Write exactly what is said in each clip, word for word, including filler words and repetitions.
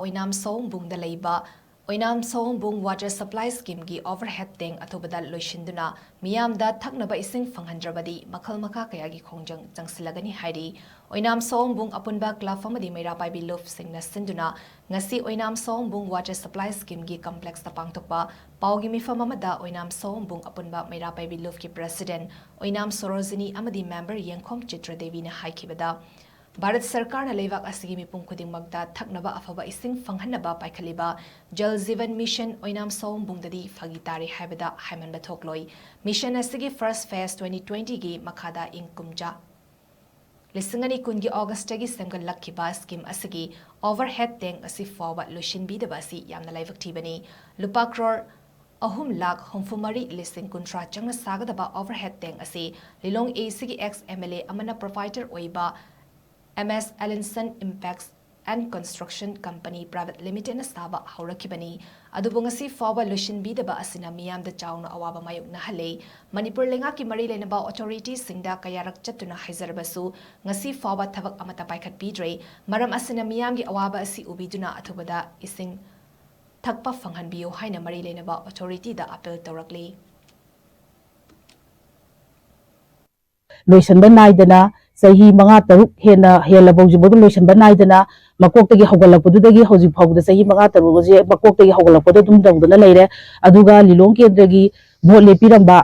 ꯑꯣꯏꯅꯥꯝ ꯁꯑꯣꯝꯕꯨꯡꯗ ꯂꯩꯕ ꯑꯣꯏꯅꯥꯝ ꯁꯑꯣꯝꯕꯨꯡ water supply schemeꯒꯤ overhead tank ꯑꯊꯨꯕꯗ ꯂꯣꯏꯁꯤꯟꯗꯨꯅ ꯃꯤꯌꯥꯝꯗ ꯊꯛꯅꯕ ꯏꯁꯤꯡ ꯐꯪꯍꯟꯗ꯭ꯔꯕꯗꯤ ꯃꯈꯜ ꯃꯈꯥ ꯀꯌꯥꯒꯤ ꯈꯣꯡꯖꯪ ꯆꯪꯁꯤꯜꯂꯒꯅꯤ ꯍꯥꯏꯔꯤ꯫ ꯑꯣꯏꯅꯥꯝ ꯁꯑꯣꯝꯕꯨꯡ ꯑꯄꯨꯟꯕ club ꯑꯃꯗꯤ ꯃꯩꯔꯥ ꯄꯥꯏꯕꯤ ꯂꯨꯞꯁꯤꯡꯅ ꯁꯤꯟꯗꯨꯅ ꯉꯁꯤ ꯑꯣꯏꯅꯥꯝ ꯁꯑꯣꯝꯕꯨꯡ water supply schemeꯒꯤ complexꯇ ꯄꯥꯡꯊꯣꯛꯄ ꯄꯥꯎꯒꯤ ꯃꯤꯐꯝ ꯑꯃꯗ ꯑꯣꯏꯅꯥꯝ ꯁꯑꯣꯝꯕꯨꯡ ꯑꯄꯨꯟꯕ ꯃꯩꯔꯥ ꯄꯥꯏꯕꯤ ꯂꯨꯞꯀꯤ president ꯑꯣꯏꯅꯥꯝ ꯁꯣꯔꯣꯖꯤꯅꯤ ꯑꯃꯗꯤ member ꯌꯦꯡꯈꯣꯝ ꯆꯤꯇ꯭ꯔꯗꯦꯕꯤꯅ ꯍꯥꯏꯈꯤꯕꯗ, ꯚꯥꯔꯠ ꯁꯔꯀꯥꯔꯅ ꯂꯩꯕꯥꯛ ꯑꯁꯤꯒꯤ ꯃꯤꯄꯨꯝ ꯈꯨꯗꯤꯡꯃꯛꯇ ꯊꯛꯅꯕ ꯑꯐꯕ ꯏꯁꯤꯡ ꯐꯪꯍꯟꯅꯕ ꯄꯥꯏꯈꯠꯂꯤꯕ ꯖꯜ ꯖꯤꯕꯟ ꯃꯤꯁꯟ ꯑꯣꯏꯅꯥꯝ ꯁꯑꯣꯝꯕꯨꯡꯗꯗꯤ ꯐꯥꯒꯤ ꯇꯥꯔꯦ ꯍꯥꯏꯕꯗ ꯍꯥꯏꯃꯟꯕ ꯊꯣꯛꯂꯣꯏ꯫ ꯃꯤꯁꯟ ꯑꯁꯤꯒꯤ first phase twenty twentyꯒꯤ ꯃꯈꯥꯗ ꯏꯪ ꯀꯨꯝꯖꯥ ꯂꯤꯁꯤꯡ ꯑꯅꯤ ꯀꯨꯟꯒꯤ Augustꯇꯒꯤ ꯁꯦꯝꯒꯠꯂꯛꯈꯤꯕ scheme ꯑꯁꯤꯒꯤ overhead tank ꯑꯁꯤ ꯐꯥꯎꯕ ꯂꯣꯏꯁꯤꯟꯕꯤꯗꯕ ꯑꯁꯤ ꯌꯥꯝꯅ ꯂꯥꯏꯕꯛ ꯊꯤꯕꯅꯤ꯫ ꯂꯨꯄꯥ ꯀ꯭ꯔꯣꯔ ꯑꯍꯨꯝ ꯂꯥꯈ ꯍꯨꯝꯐꯨ ꯃꯔꯤ ꯂꯤꯁꯤꯡ ꯀꯨꯟꯊ꯭ꯔꯥ ꯆꯪꯅ ꯁꯥꯒꯗꯕ overhead tank ꯑꯁꯤ ꯂꯤꯂꯣꯡ ACꯒꯤ ex MLA ꯑꯃꯅ proprietor ꯑꯣꯏꯕ MS Alinson Impacts and Construction Company Private Limitedꯅ ꯁꯥꯕ ꯍꯧꯔꯛꯈꯤꯕꯅꯤ꯫ ꯑꯗꯨꯕꯨ ꯉꯁꯤ ꯐꯥꯎꯕ ꯂꯣꯏꯁꯤꯟꯕꯤꯗꯕ ꯑꯁꯤꯅ ꯃꯤꯌꯥꯝꯗ ꯆꯥꯎꯅ ꯑꯋꯥꯕ ꯃꯥꯌꯣꯛꯅꯍꯜꯂꯦ꯫ ꯃꯅꯤꯄꯨꯔ ꯂꯩꯉꯥꯛꯀꯤ ꯃꯔꯤ ꯂꯩꯅꯕ authorityꯁꯤꯡꯗ ꯀꯌꯥꯔꯛ ꯆꯠꯇꯨꯅ ꯍꯥꯏꯖꯔꯕꯁꯨ ꯉꯁꯤ ꯐꯥꯎꯕ ꯊꯕꯛ ꯑꯃꯠꯇ ꯄꯥꯏꯈꯠꯄꯤꯗ꯭ꯔꯦ꯫ ꯃꯔꯝ ꯑꯁꯤꯅ ꯃꯤꯌꯥꯝꯒꯤ ꯑꯋꯥꯕ ꯑꯁꯤ ꯎꯕꯤꯗꯨꯅ ꯑꯊꯨꯕꯗ ꯏꯁꯤꯡ ꯊꯛꯄ ꯐꯪꯍꯟꯕꯤꯌꯨ ꯍꯥꯏꯅ ꯃꯔꯤ ꯂꯩꯅꯕ authorityꯗ appeal ꯇꯧꯔꯛꯂꯤ꯫ ꯂꯣꯏꯁꯤꯟꯕ ꯅꯥꯏꯗꯅ ꯆꯍꯤ ꯃꯉꯥ ꯇꯔꯨꯛ ꯍꯦꯟꯅ ꯍꯦꯜꯂꯕ ꯍꯧꯖꯤꯛꯐꯥꯎꯗ ꯂꯣꯏꯁꯤꯟꯕ ꯅꯥꯏꯗꯅ ꯃꯀꯣꯛꯇꯒꯤ ꯍꯧꯒꯠꯂꯛꯄꯗꯨꯗꯒꯤ ꯍꯧꯖꯤꯛ ꯐꯥꯎꯕꯗ ꯆꯍꯤ ꯃꯉꯥ ꯇꯔꯨꯛ ꯑꯁꯦ ꯃꯀꯣꯛꯇꯒꯤ ꯍꯧꯒꯠꯂꯛꯄꯗ ꯑꯗꯨꯝ ꯇꯧꯗꯅ ꯂꯩꯔꯦ꯫ ꯑꯗꯨꯒ ꯂꯤꯂꯣꯡ ꯀꯦꯟꯗ꯭ꯔꯒꯤ ꯚꯣꯠ ꯂꯦꯞꯄꯤꯔꯝꯕ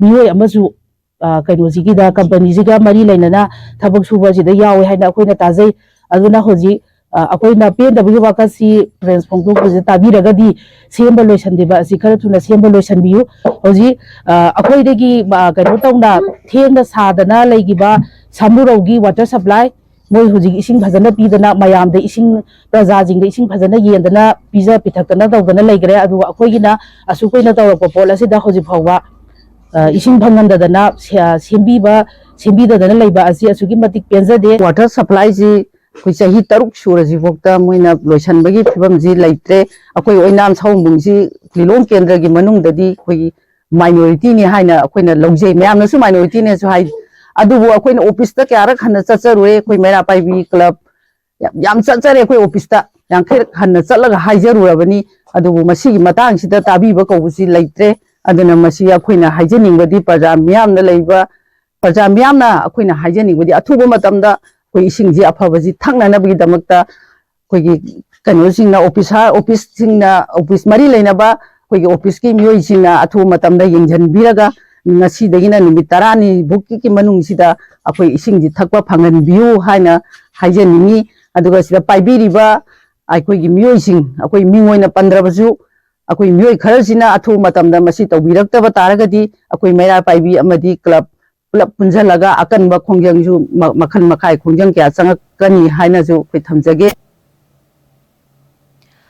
ꯃꯤꯑꯣꯏ ꯑꯃꯁꯨ, ꯑ, ꯀꯩꯅꯣꯁꯤꯒꯤꯗ, companyꯁꯤꯒ ꯃꯔꯤ ꯂꯩꯅꯅ ꯊꯕꯛ ꯁꯨꯕ ꯑꯁꯤꯗ ꯌꯥꯎꯋꯦ ꯍꯥꯏꯅ ꯑꯩꯈꯣꯏꯅ ꯇꯥꯖꯩ꯫ ꯑꯗꯨꯅ ꯍꯧꯖꯤꯛ, ꯑ, ꯑꯩꯈꯣꯏꯅ ꯄꯦꯟꯗꯕꯒꯤ ꯋꯥꯈꯜꯁꯤ conference ꯐꯣꯡꯗꯣꯛꯄꯁꯤꯗ ꯇꯥꯕꯤꯔꯒꯗꯤ ꯁꯦꯝꯕ ꯂꯣꯏꯁꯤꯟꯕꯤꯕ ꯑꯁꯤ ꯈꯔ ꯊꯨꯅ ꯁꯦꯝꯕ ꯂꯣꯏꯁꯤꯟꯕꯤꯌꯨ꯫ ꯍꯧꯖꯤꯛ, ꯑ, ꯑꯩꯈꯣꯏꯗꯒꯤ, ꯑ, ꯀꯩꯅꯣ ꯇꯧꯅ ꯊꯦꯡꯅ ꯁꯥꯗꯅ ꯂꯩꯈꯤꯕ ꯁꯥꯃꯨꯔꯧꯒꯤ water supply, ꯃꯣꯏ ꯍꯧꯖꯤꯛ ꯏꯁꯤꯡ ꯐꯖꯅ ꯄꯤꯗꯅ ꯃꯌꯥꯝꯗ ꯏꯁꯤꯡ, ꯄ꯭ꯔꯖꯥꯁꯤꯡꯗ ꯏꯁꯤꯡ ꯐꯖꯅ ꯌꯦꯟꯗꯅ ꯄꯤꯖ ꯄꯤꯊꯛꯇꯅ ꯇꯧꯗꯅ ꯂꯩꯈ꯭ꯔꯦ꯫ ꯑꯗꯨꯒ ꯑꯩꯈꯣꯏꯒꯤꯅ ꯑꯁꯨꯛ ꯀꯨꯏꯅ ꯇꯧꯔꯛꯄ ꯄꯣꯠ ꯑꯁꯤꯗ ꯍꯧꯖꯤꯛ ꯐꯥꯎꯕ, ꯑ, ꯏꯁꯤꯡ ꯐꯪꯍꯟꯗꯗꯅ ꯁꯦ-, ꯁꯦꯝꯕꯤꯕ, ꯁꯦꯝꯕꯤꯗꯗꯅ ꯂꯩꯕ ꯑꯁꯤ ꯑꯁꯨꯛꯀꯤ ꯃꯇꯤꯛ ꯄꯦꯟꯖꯗꯦ꯫ Water supplyꯁꯤ ꯑꯩꯈꯣꯏ ꯆꯍꯤ ꯇꯔꯨꯛ ꯁꯨꯔꯁꯤꯐꯥꯎꯗ ꯃꯣꯏꯅ ꯂꯣꯏꯁꯟꯕꯒꯤ ꯐꯤꯕꯝꯁꯤ ꯂꯩꯇ꯭ꯔꯦ꯫ ꯑꯩꯈꯣꯏ ꯑꯣꯏꯅꯥꯝ ꯁꯑꯣꯝꯕꯨꯡꯁꯤ ꯂꯤꯂꯣꯡ ꯀꯦꯟꯗ꯭ꯔꯒꯤ ꯃꯅꯨꯡꯗꯗꯤ ꯑꯩꯈꯣꯏꯒꯤ minorityꯅꯤ ꯍꯥꯏꯅ ꯑꯩꯈꯣꯏꯅ ꯂꯧꯖꯩ꯫ ꯃꯌꯥꯝꯅꯁꯨ minorityꯅꯦꯁꯨ ꯍꯥꯏ꯫ ꯑꯗꯨꯕꯨ ꯑꯩꯈꯣꯏꯅ officeꯇ ꯀꯌꯥꯔꯛ ꯍꯟꯅ ꯆꯠꯆꯔꯨꯔꯦ꯫ ꯑꯩꯈꯣꯏ ꯃꯩꯔꯥ ꯄꯥꯏꯕꯤ club ꯌꯥꯝ, ꯌꯥꯝ ꯆꯠꯆꯔꯦ ꯑꯩꯈꯣꯏ officeꯇ꯫ ꯌꯥꯡꯈꯩꯔꯛ ꯍꯟꯅ ꯆꯠꯂꯒ ꯍꯥꯏꯖꯔꯨꯔꯕꯅꯤ꯫ ꯑꯗꯨꯕꯨ ꯃꯁꯤꯒꯤ ꯃꯇꯥꯡꯁꯤꯗ ꯇꯥꯕꯤꯕ ꯀꯧꯕꯁꯤ ꯂꯩꯇ꯭ꯔꯦ꯫ ꯑꯗꯨꯅ ꯃꯁꯤ ꯑꯩꯈꯣꯏꯅ ꯍꯥꯏꯖꯅꯤꯡꯕꯗꯤ, ꯄ꯭ꯔꯖꯥ ꯃꯤꯌꯥꯝꯅ ꯂꯩꯕ, ꯄ꯭ꯔꯖꯥ ꯃꯤꯌꯥꯝꯅ ꯑꯩꯈꯣꯏꯅ ꯍꯥꯏꯖꯅꯤꯡꯕꯗꯤ, ꯑꯊꯨꯕ ꯃꯇꯝꯗ ꯑꯩꯈꯣꯏ ꯏꯁꯤꯡꯁꯤ ꯑꯐꯕꯁꯤ ꯊꯛꯅꯅꯕꯒꯤꯗꯃꯛꯇ ꯑꯩꯈꯣꯏꯒꯤ ꯀꯩꯅꯣꯁꯤꯡꯅ, ꯑꯣꯐꯤꯁꯥꯔ, ꯑꯣꯐꯤꯁꯁꯤꯡꯅ, ꯑꯣꯐꯤꯁ ꯃꯔꯤ ꯂꯩꯅꯕ ꯑꯩꯈꯣꯏꯒꯤ ꯑꯣꯐꯤꯁꯀꯤ ꯃꯤꯑꯣꯏꯁꯤꯡꯅ ꯑꯊꯨꯕ ꯃꯇꯝꯗ ꯌꯦꯡꯁꯤꯟꯕꯤꯔꯒ, ꯉꯁꯤꯗꯒꯤꯅ ꯅꯨꯃꯤꯠ ꯇꯔꯥꯅꯤ ꯐꯥꯎꯒꯤ ꯃꯅꯨꯡꯁꯤꯗ ꯑꯩꯈꯣꯏ ꯏꯁꯤꯡꯁꯤ ꯊꯛꯄ ꯐꯪꯍꯟꯕꯤꯌꯨ ꯍꯥꯏꯅ ꯍꯥꯏꯖꯅꯤꯡꯉꯤ꯫ ꯑꯗꯨꯒ ꯁꯤꯗ ꯄꯥꯏꯕꯤꯔꯤꯕ ꯑꯩꯈꯣꯏꯒꯤ ꯃꯤꯑꯣꯏꯁꯤꯡ, ꯑꯩꯈꯣꯏ ꯃꯤꯡ ꯑꯣꯏꯅ ꯄꯟꯗ꯭ꯔꯕꯁꯨ, ꯑꯩꯈꯣꯏ ꯃꯤꯑꯣꯏ ꯈꯔꯁꯤꯅ ꯑꯊꯨꯕ ꯃꯇꯝꯗ ꯃꯁꯤ ꯇꯧꯕꯤꯔꯛꯇꯕ ꯇꯥꯔꯒꯗꯤ, ꯑꯩꯈꯣꯏ ꯃꯩꯔꯥ ꯄꯥꯏꯕꯤ ꯑꯃꯗꯤ ꯀ꯭ꯂꯕ ꯄꯨꯂꯞ ꯄꯨꯟꯁꯤꯜꯂꯒ ꯑꯀꯟꯕ ꯈꯣꯡꯖꯪꯁꯨ ꯃ-, ꯃꯈꯜ ꯃꯈꯥꯏ ꯈꯣꯡꯖꯪ ꯀꯌꯥ ꯆꯪꯉꯛꯀꯅꯤ ꯍꯥꯏꯅꯁꯨ ꯑꯩꯈꯣꯏ ꯊꯝꯖꯒꯦ꯫